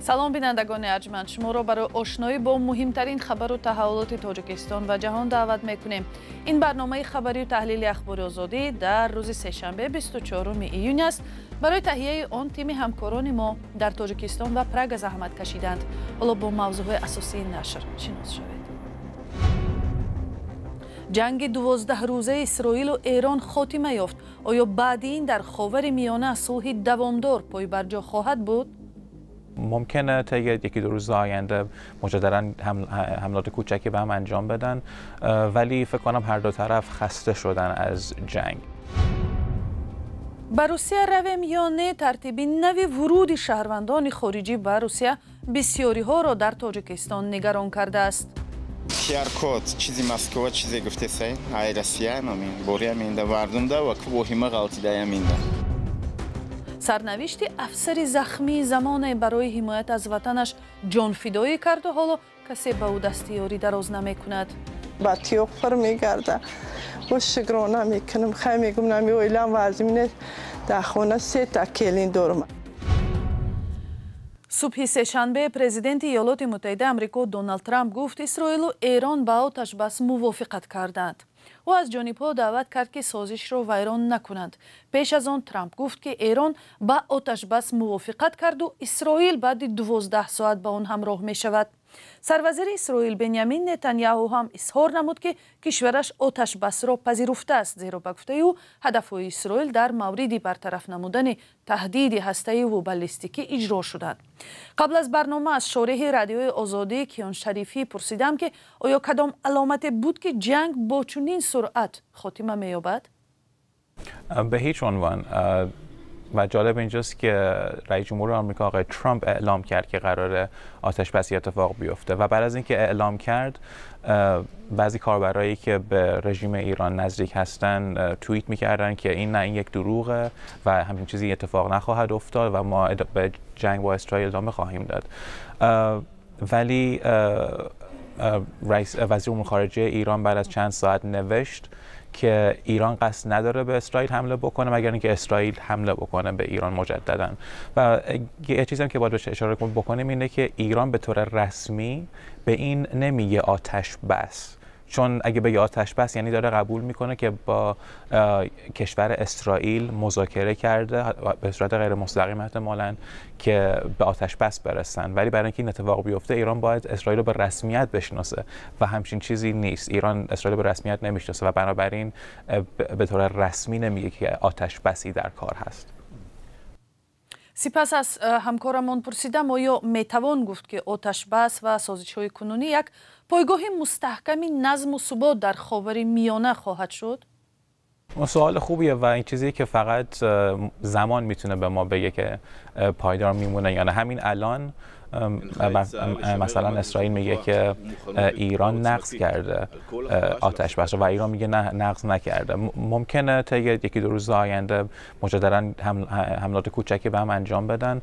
Салом, бинандагони арҷманд. Шуморо барои ошноӣ бо муҳимтарин хабару таҳаввулоти Тоҷикистон ва ҷаҳон даъват мекунем. Ин барномаи хабарию таҳлили Ахбори Озодӣ дар рӯзи сешанбе 24 июн аст. Барои таҳияи он тими ҳамкорони мо дар Тоҷикистон ва Прага заҳмат кашиданд. Ҳоло бо мавзӯъҳои асосии нашр шинос шавед. Ҷанги 12-рӯзаи Исроилу Эрон хотима ёфт. Оё баъди ин дар Ховари Миёна сулҳи давомдор пойбарҷо хоҳад буд? ممکنه طی یکی دو روز آینده مجددا حملات کوچکی به هم انجام بدن، ولی فکر کنم هر دو طرف خسته شدن از جنگ. ба Русия равем ё не, тартиби нави вуруди шаҳрвандони хориҷӣ ба Русия бисёриҳоро дар Тоҷикистон нигарон кардааст. QR-код чизи Москва чизе гуфтесай, ай Россия амин, бори аминда вардумда ва воҳима ғалтида аминда. Сарнавишти афсари захмии замоне барои ҳимоят аз ватанаш ҷонфидоӣ карду ҳоло касе ба ӯ дасти ёрӣ дароз намекунад. Ба тиёқ пир мегарда, бо шукрона мекунам, хай мегум, нами оилам вазмине, дар хона сета келин дорам. Субҳи сешанбе президенти Иёлоти Муттаҳидаи Амрико Доналд Трамп гуфт, Исроилу Эрон ба оташбас мувофиқат карданд. Ӯ аз ҷонибҳо даъват кард, ки созишро вайрон накунанд. Пеш аз он Трамп гуфт, ки Эрон ба оташбас мувофиқат карду Исроил баъди 12 соат ба он ҳамроҳ мешавад. Сарвазири Исроил Бенямин Нетаняҳу ҳам изҳор намуд, ки кишвараш оташбасро пазируфтааст, зеро ба гуфтаи ӯ ҳадафҳои Исроил дар мавриди бартараф намудани таҳдиди ҳастаиву баллистикӣ иҷро шуданд. Қабл аз барнома аз шореҳи Радиои Озодӣ Киён Шарифӣ пурсидам, ки оё кадом аломате буд, ки ҷанг бо чунин суръат хотима меёбад? به هیچ عنوان. و جالب اینجاست که رئیس جمهور آمریکا آقای ترامپ اعلام کرد که قرار آتش بسی اتفاق بیفته و بعد از اینکه اعلام کرد، بعضی کاربرایی که به رژیم ایران نزدیک هستن توییت میکردن که این نه، این یک دروغه و همچین چیزی اتفاق نخواهد افتاد و ما به جنگ با اسرائیل ادامه خواهیم داد. ولی رئیس وزیر امور خارجه ایران بعد از چند ساعت نوشت که ایران قصد نداره به اسرائیل حمله بکنه، مگر اینکه اسرائیل حمله بکنه به ایران مجددا. و یه چیزی هم که باید بهش اشاره بکنیم اینه که ایران به طور رسمی به این نمیگه آتش بس، چون اگه بگه آتش بس یعنی داره قبول میکنه که با کشور اسرائیل مذاکره کرده، به صورت غیر مستقیم احتمالاً، که به آتش بس برسن. ولی برای اینکه این اتفاق بیفته ایران باید اسرائیل رو به رسمیت بشناسه و همچین چیزی نیست. ایران اسرائیل رو به رسمیت نمیشناسه و بنابراین به طور رسمی نمیگه که آتش بسی در کار هست. Сипас аз ҳамкорамон пурсидам, оё метавон гуфт, ки оташбас ва созишҳои кунунӣ як пойгоҳи мустаҳками назму субот дар Ховари Миёна хоҳад шуд? سوال خوبیه و این چیزی که فقط زمان میتونه به ما بگه که پایدار میمونه یا نه. همین الان مثلا اسرائیل میگه که ایران نقض کرده آتش بس و ایران میگه نه، نقض نکرده. ممکنه طی یکی دو روز آینده مجددا حملات کوچکی به هم انجام بدن،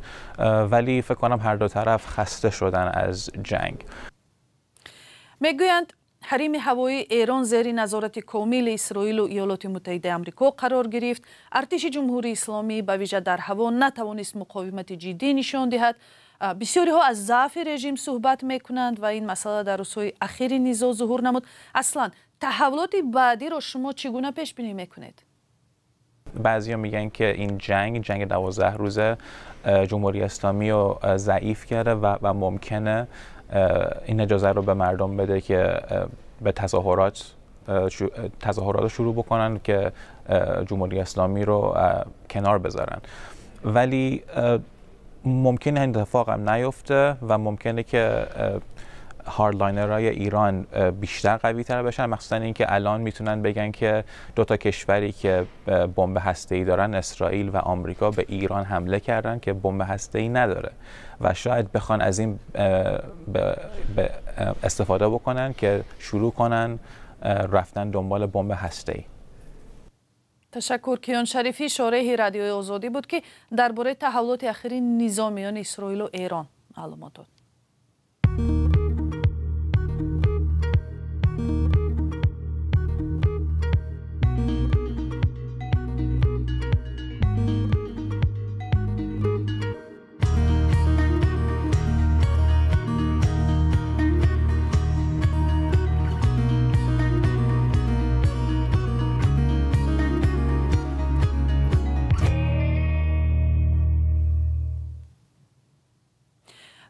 ولی فکر کنم هر دو طرف خسته شدن از جنگ. میگویند ҳарими ҳавоии Эрон зери назорати комили Исроилу Иёлоти Муттаҳидаи Амрико қарор гирифт. Артиши Ҷумҳурии Исломӣ ба вижа дар ҳаво натавонист муқовимати ҷиддӣ нишон диҳад. Бисёриҳо аз заъфи режим суҳбат мекунанд ва ин масъала дар рӯзҳои ахири низоъ зуҳур намуд. Аслан таҳаввулоти баъдиро шумо чӣ гуна пешбинӣ мекунед? بعضیا میگن که این جنگ، جنگ 12 روزه، جمهوری اسلامی رو ضعیف کرده و ممکنه این اجازه رو به مردم بده که به تظاهرات رو شروع بکنن که جمهوری اسلامی رو کنار بذارن. ولی ممکنه این اتفاق هم نیفته و ممکنه که hardliner های ایران بیشتر قوی تر بشن، مخصوصا اینکه الان میتونن بگن که دو تا کشوری که بمب هسته‌ای دارن، اسرائیل و آمریکا، به ایران حمله کردن که بمب هسته‌ای نداره و شاید بخوان از این به استفاده بکنن که شروع کنن رفتن دنبال بمب هسته‌ای. Ташаккур. Киён Шарифӣ, шореҳи Радиои Озодӣ буд, ки дар бораи таҳаввулоти ахири низоъ миёни Исроилу Эрон маълумот дод.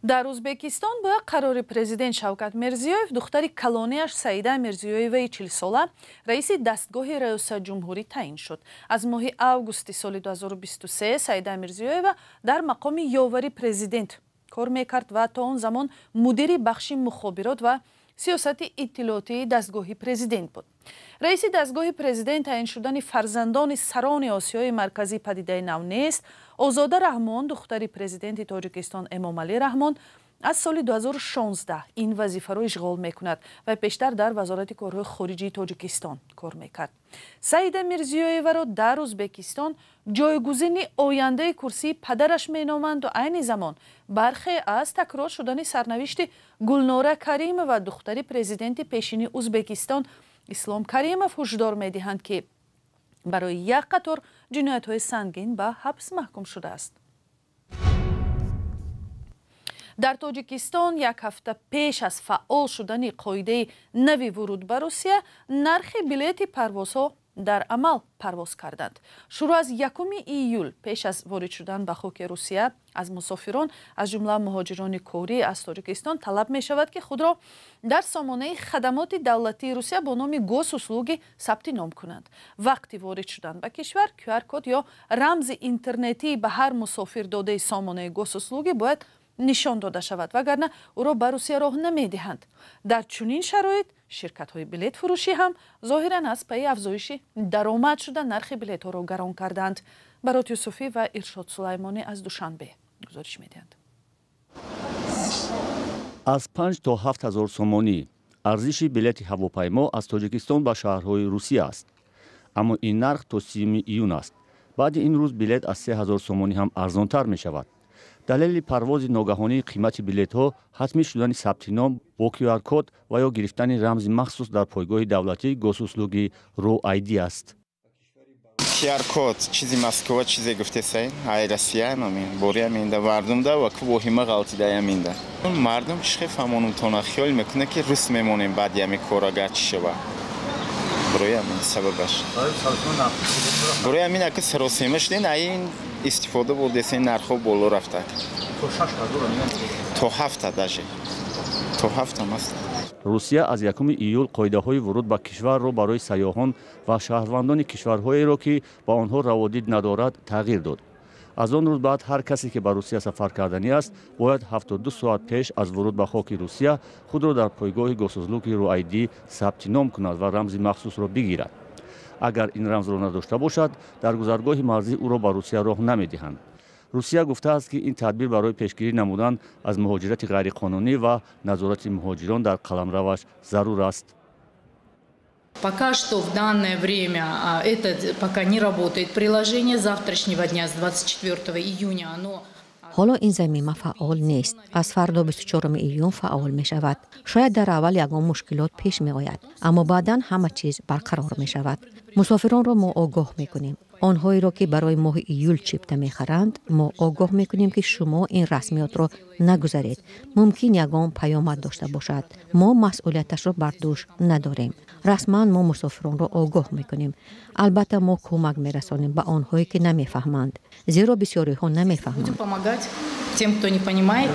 Дар Ӯзбекистон бо қарори президент Шавкат Мирзиёев духтари калонияш Саида Мирзиёеваи 40-сола раиси дастгоҳи раёсат ҷумҳурӣ таъин шуд. Аз моҳи августи соли 2023 Саида Мирзиёева дар мақоми ёвари президент кор мекард ва то он замон мудири бахши мухобирот ва сиёсати иттилоотии дастгоҳи президент буд. Раиси дастгоҳи президент таъин шудани фарзандони сарони Осиёи Марказӣ падидаи нав нест. Озода Раҳмон, духтари президенти Тоҷикистон Эмомалӣ Раҳмон, аз соли 2016 ин вазифаро ишғол мекунад ва пештар дар Вазорати корҳои хориҷии Тоҷикистон кор мекард. Саида Мирзиёеваро дар Ӯзбекистон ҷойгузини ояндаи курсии падараш меноманд ва айни замон бархе аз такрор шудани сарнавишти Гулнора Каримова, духтари президенти пешини Ӯзбекистон Ислом Каримов, ҳушдор медиҳанд, ки барои як қатор ҷиноятҳои сангин ба ҳабс маҳкум шудааст. Дар Тоҷикистон як ҳафта пеш аз фаъол шудани қоидаи нави вуруд ба Русия нархи билети парвозҳо дар амал парвоз карданд. Шурӯъ аз 1 июл пеш аз ворид шудан ба хоки Русия аз мусофирон, аз ҷумла муҳоҷирони корӣ аз Тоҷикистон, талаб мешавад, ки худро дар сомонаи хадамоти давлатии Русия бо номи Госуслуги сабти ном кунанд. Вақти ворид шудан ба кишвар QR-код ё рамзи интернетии ба ҳар мусофир додаи сомонаи Госуслуги бояд нишон дода шавад, вагарна ӯро ба Русия роҳ намедиҳанд. Дар чунин шароит ширкатҳои билетфурӯшӣ ҳам зоҳиран аз пайи афзоиши даромад шуда нархи билетҳоро гарон карданд. Барот Юсуфӣ ва Иршод Сулаймонӣ аз Душанбе гузориш медиҳанд. Аз 5 то 7 ҳазор сомонӣ арзиши билети ҳавопаймо аз Тоҷикистон ба шаҳрҳои Русия аст. Аммо ин нарх то 30 июн аст. Баъди ин рӯз билет аз 3 ҳазор сомонӣ ҳам арзонтар мешавад. Далели парвози ногаҳонии қимати билетҳо ҳатмӣ шудани сабти ном бо QR-код ва ё гирифтани рамзи махсус дар пойгоҳи давлатии Госуслуги RuID аст. QR-код чизи Москва чизе гуфтесай, ай Россия номи, бори аминда мардумда ва ку воҳима ғалтида аминда. Мардум чӣ фаҳмонумтона хиёл мекунад, ки рус мемонем баъди ами кор агар чӣ шава. Барои амин сабабаш. Барои амин ака саросема шуден, ай ин истифода бурдесен нархҳо боло рафта. То 7 даже. То 7 аст. Русия аз 1 июл қоидаҳои вуруд ба кишварро барои сайёҳон ва шаҳрвандони кишварҳоеро, ки ба онҳо раводид надорад, тағйир дод. Аз он рӯз баъд ҳар касе, ки ба Русия сафар карданӣ аст, бояд 72 соат пеш аз вуруд ба хоки Русия худро дар пойгоҳи Госуслуги RuID сабти ном кунад ва рамзи махсусро бигирад. Агар ин рамзро надошта бошад, дар гузаргоҳи марзӣ ӯро ба Русия роҳ намедиҳанд. Русия гуфтааст, ки ин тадбир барои пешгирӣ намудан аз муҳоҷирати ғайриқонунӣ ва назорати муҳоҷирон дар қаламраваш зарур аст. Пока что в данное время это пока не работает приложение. Завтрашнего дня, с 24 июня, оно... Ҳоло ин замима фаъол нест. Аз фардо 24 июн фаъол мешавад. Шояд дар аввал ягон мушкилот пеш меояд, аммо баъдан ҳама чиз барқарор мешавад. Мусофиронро мо огоҳ мекунем. Онҳоеро, ки барои моҳи июл чипта мехаранд, мо огоҳ мекунем, ки шумо ин расмиётро нагузаред. Мумкин ягон паёмад дошта бошад. Мо масъулияташро бар дӯш надорем. Расман мо мусофиронро огоҳ мекунем. Албатта, мо кӯмак мерасонем ба онҳое, ки намефаҳманд, зеро бисёриҳо намефаҳманд. Тем, кто не понимает,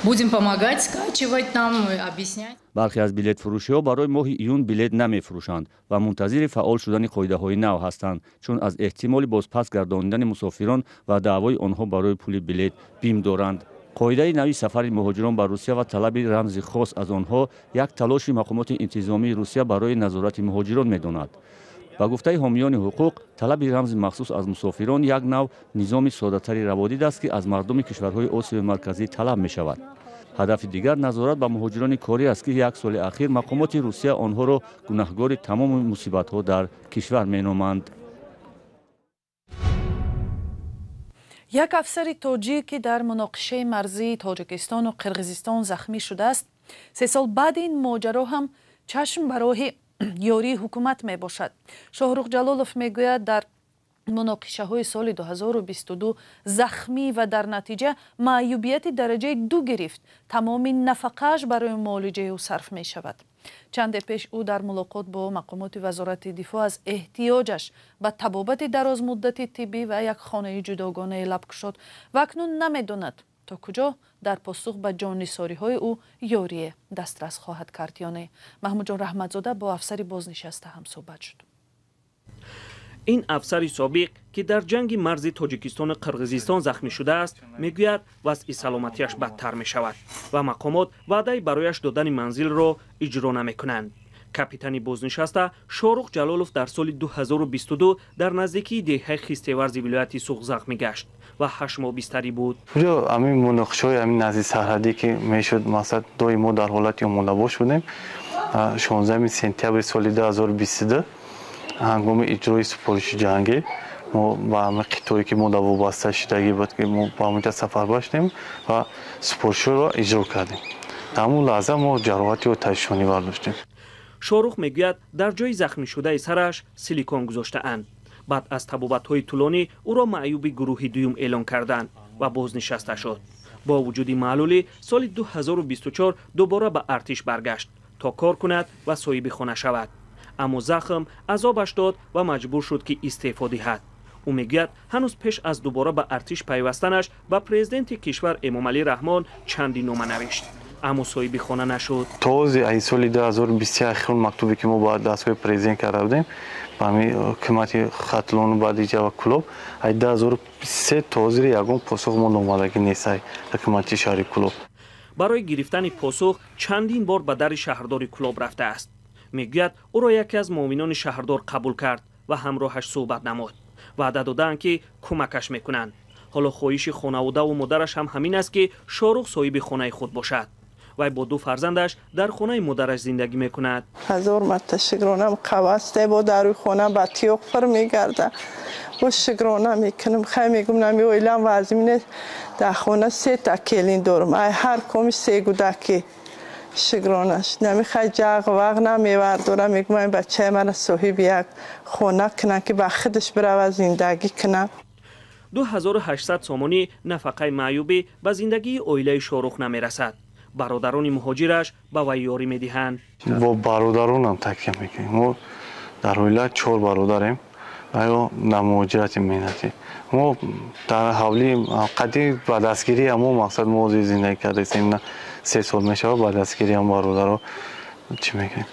будем помогать, скачивать нам, объяснять. Бархе аз билетфурӯшиҳо барои моҳи июн билет намефурӯшанд ва мунтазири фаъол шудани қоидаҳои нав ҳастанд, чун аз эҳтимоли бозпас гардонидани мусофирон ва даъвои онҳо барои пули билет бим доранд. Қоидаи нави сафари муҳоҷирон ба Русия ва талаби рамзи хос аз онҳо як талоши мақомоти интизомии Русия барои назорати муҳоҷирон медонад. Ба гуфтаи ҳомиёни ҳуқуқ, талаби рамзи махсус аз мусофирон як нав низоми соддатари раводид аст, ки аз мардуми кишварҳои Осиёи Марказӣ талаб мешавад. Ҳадафи дигар назорат ба муҳоҷирони корӣ аст, ки як соли ахир мақомоти Русия онҳоро гунаҳгори тамоми мусибатҳо дар кишвар меноманд. Як афсари тоҷик, ки дар муноқишаи марзии Тоҷикистону Қирғизистон захмӣ шудааст, 3 сол баъди ин моҷаро ҳам чашм ба роҳи ёрии ҳукумат мебошад. Шоҳрух Ҷалолов мегӯяд, дар муноқишаҳои соли 2022 захмӣ ва дар натиҷа маъюбияти дараҷаи 2 гирифт. Тамоми нафақааш барои муолиҷаи ӯ сарф мешавад. Чанде пеш ӯ дар мулоқот бо мақомоти Вазорати дифоъ аз эҳтиёҷаш ба табобати дарозмуддати тиббӣ ва як хонаи ҷудогонаи лаб кушод ва акнун намедонад, То куҷо дар посух ба ҷоннисориҳои ӯ ёрие дастрас хоҳад кард ё не? Маҳмудҷон Раҳматзода бо афсари бознишаста ҳамсӯҳбат шуд. Ин афсари собиқ, ки дар ҷанги марзи Тоҷикистону Қирғизистон захмӣ шудааст, мегӯяд, вазъи саломатиаш бадтар мешавад ва мақомот ваъдаи барояш додани манзилро иҷро намекунанд. Капитани бознишаста Шорух Ҷалолов дар соли 2022 дар наздикии деҳаи Хистеварзи вилояти Суғд захмӣ гашт ва 8 моҳ бистарӣ буд. Ҷо ҳамин муноқишаҳои ҳамин назди сарҳадӣ ки мешуд, мақсад, доим мо дар ҳолати омодабош будем. 16 сентябри соли 2022 ҳангоми иҷрои супориши ҷангӣ мо ба ҳамин қитъое, ки мо дар вобаста шудагӣ буд, ки мо ба ҳамонҷа сафарбар шудем ва супоришҳоро иҷро кардем. Дар ҳамон лаҳза мо ҷароҳати оташфишонӣ бардоштем. Шорух мегӯяд, дар ҷои захмишудаи сараш силикон гузоштаанд. Баъд аз табобатҳои тӯлонӣ ӯро маъюби гурӯҳи дуюм эълон карданд ва бознишаста шуд. Бо вуҷуди маълулӣ, соли 2024 дубора ба артиш баргашт, то кор кунад ва соҳиби хона шавад, аммо захм азобаш дод ва маҷбур шуд, ки истеъфо диҳад. Ӯ мегӯяд, ҳанӯз пеш аз дубора ба артиш пайвастанаш ба президенти кишвар Эмомалӣ Раҳмон чанди нома навишт, аммо соҳиби хона нашуд. То ҳозир аз соли 2021 ахирон мактубе, ки мо ба дастгоҳи президент карда будем, ба ҳамин ҳукумати Хатлону баъди ва Кулоб, аз 2023 то ҳозир ягон посух мо омадагӣ нест ай ҳукумати шаҳри Кулоб. Барои гирифтани посух чандин бор ба дари шаҳрдори Кулоб рафтааст. Мегӯяд, ӯро яке аз муовинони шаҳрдор қабул кард ва ҳамроҳаш суҳбат намуд. Ваъда додаанд, ки кӯмакаш мекунанд. Ҳоло хоҳиши хонаводаву модараш ҳам ҳамин аст, ки Шорух соҳиби хонаи худ бошад. Вай бо ду фарзандаш дар хонаи модараш зиндагӣ мекунад. Ҳазор марта шукронам, қавасте бо даруи хона ба тиёқ пур мегарда, бо шукрона мекунам. Хай, мегум, нами оилам вазмине, дар хона сета келин дорам, ай ҳар коми се гудаки, шукронаш нами. Хай, ҷағ вағ намевардорам, мегум, ай бачаи мара соҳиби як хона кунам, ки ба худаш бирава, зиндагӣ кунам. 2800 сомонӣ нафақаи маъюбӣ ба зиндагии оилаи Шорух намерасад. Бародарони муҳоҷираш ба вай ёрӣ медиҳанд. Бо бародаронам такя мекунем. Мо дар оила чор бародарем ё дар муҳоҷирати меҳнатӣ. Мо дар ҳавлии қадим ба дастгирии ҳамо, мақсад, мо ҳозир зиндагӣ кардаистем, 3 сол мешавад, ба дастгирии ҳам бародаро чӣ мекунем.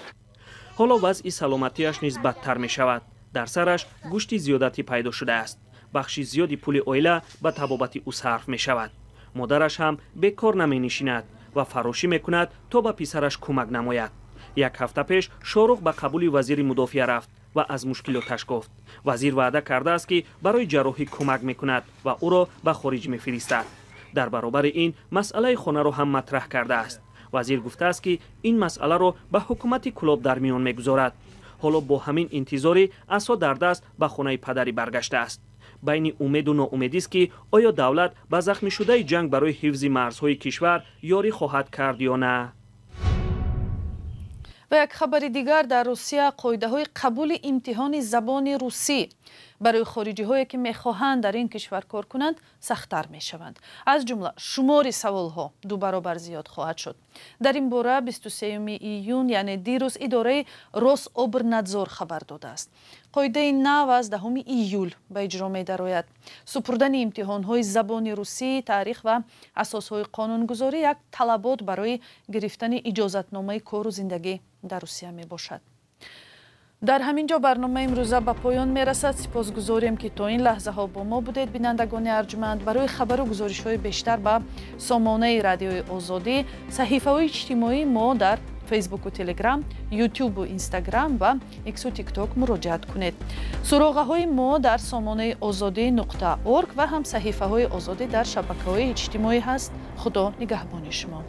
Ҳоло вазъи саломатиаш низ бадтар мешавад. Дар сараш гӯшти зиёдатӣ пайдо шудааст. Бахши зиёди пули оила ба табобати ӯ сарф мешавад. Модараш ҳам бекор наменишинад ва фарошӣ мекунад, то ба писараш кӯмак намояд. Як ҳафта пеш Шорух ба қабули вазири мудофиа рафт ва аз мушкилоташ гуфт. Вазир ваъда кардааст, ки барои ҷарроҳӣ кӯмак мекунад ва ӯро ба хориҷ мефиристад. Дар баробари ин масъалаи хонаро ҳам матраҳ кардааст. Вазир гуфтааст, ки ин масъаларо ба ҳукумати Кулоб дар миён мегузорад. Ҳоло бо ҳамин интизорӣ, асо дар даст, ба хонаи падарӣ баргаштааст. Байни умеду ноумедист, ки оё давлат ба захмишудаи ҷанг барои ҳифзи марзҳои кишвар ёрӣ хоҳад кард ё на. Ва як хабари дигар: дар Русия қоидаҳои қабули имтиҳони забони русӣ барои хориҷиҳое, ки мехоҳанд дар ин кишвар кор кунанд, сахттар мешаванд. Аз ҷумла шумори саволҳо ду баробар зиёд хоҳад шуд. Дар ин бора 23 июн, яъне дирӯз, идораи Рособрнадзор хабар додааст. Қоидаи нав аз 10 июл ба иҷро медарояд. Супурдани имтиҳонҳои забони русӣ, таърих ва асосҳои қонунгузорӣ як талабот барои гирифтани иҷозатномаи кору зиндагӣ дар Русия мебошад. Дар ҳамин ҷо барномаи имрӯза ба поён мерасад. Сипосгузорем, ки то ин лаҳзаҳо бо мо будед. Бинандагони арҷманд, барои хабару гузоришҳои бештар ба сомонаи Радиои Озодӣ, саҳифаҳои иҷтимоии мо дар Фейсбуку Телеграм, Ютубу Инстаграм ва Иксу Тикток муроҷиат кунед. Суроғаҳои мо дар сомонаи озодӣ.орг ва ҳам саҳифаҳои Озодӣ дар шабакаҳои иҷтимоӣ ҳаст. Худо нигаҳбони шумо.